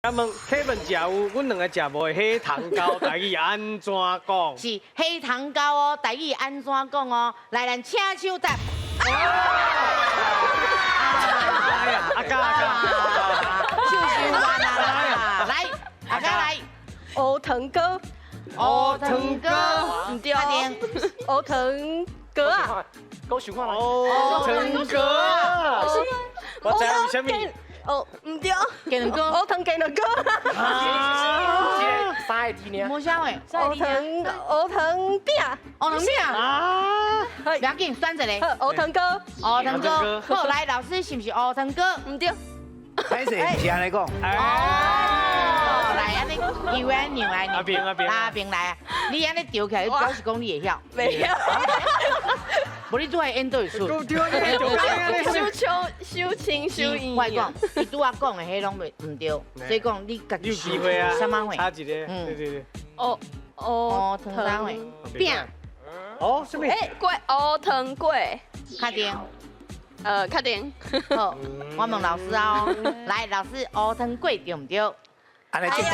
啊問 Kevin 食有，阮兩个食無的火糖糕，台語按怎講？是火糖糕哦，台語按怎講哦？來，咱請手答。哎呀，阿嘉阿嘉，手傷彎啊！來，阿嘉來。烏糖糕。烏糖糕，毋對，烏糖糕啊。講想看，烏糖糕啊！我知為啥物。哦，毋對，雞卵糕，烏糖雞卵糕。三个字爾。無啥話，烏糖烏糖餅，烏糖餅啊！不要緊，選一个。烏糖糕，烏糖糕。好，來，老師是毋是烏糖糕？毋對。歹勢，毋是按呢講。哦，來，按呢，以為按讓來，阿平阿平，阿平來啊！你按呢調起來，你表示講你會曉。袂曉。無你做愛演倒會出。對啊，傷長傷清傷圓。我講，伊拄仔講的彼攏袂毋對，所以講你家己有機會啊。啥物貨？差一個，對對對。烏烏糖啥貨？餅。哦，啥物？欸，粿烏糖粿。確定。確定。好，我問老師啊，來，老師，烏糖粿對毋對？按呢正確。